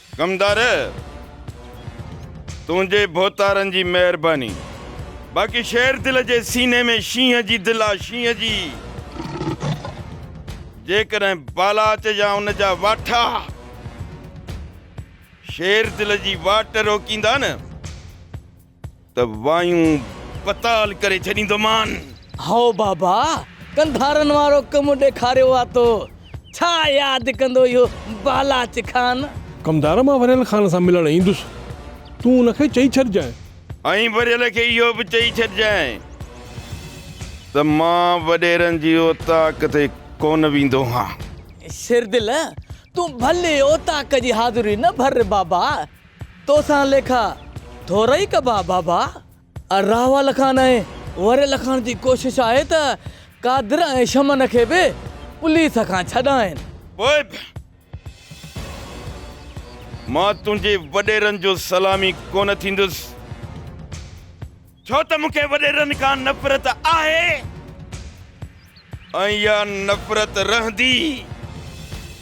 ڪمدار، تنهنجي ڀوتارن جي مهرباني. باقي شير دل جي سيني ۾ شينهن جي دل آ، شينهن جي. جيڪڏهن بالاچ يا ان جا واٺا شير دل جي واٽ روڪيندا نه ته وايون بتال ڪري ڇڏيندومان. هائو بابا، ڪنڌارن وارو ڪم ڏيکاريو آ تو. ڇا ياد ڪندو اهو بالاچ خان. ڪمدار مان وريل خان سان ملڻ ايندس، تون ان کي چئي ڇڏجانء. ۽ وريل کي اهو به چئي ڇڏجانء ته مان وڏيرن جي اوطاق تي ڪونه ويندو هان. شيردل، تون ڀلي اوطاق جي حاضري نه ڀر بابا، توسان ليکا ٿورئي ڪبا بابا. راول خان ۽ وريل خان جي ڪوشش آهي ته قادر ۽ شمن کي به پوليس کان ڇڏائين. پوء به مان تنهنجي وڏيرن جو سلامي ڪونه ٿيندس، ڇو ته مون کي وڏيرن کان نفرت آهي ۽ اها نفرت رهندي.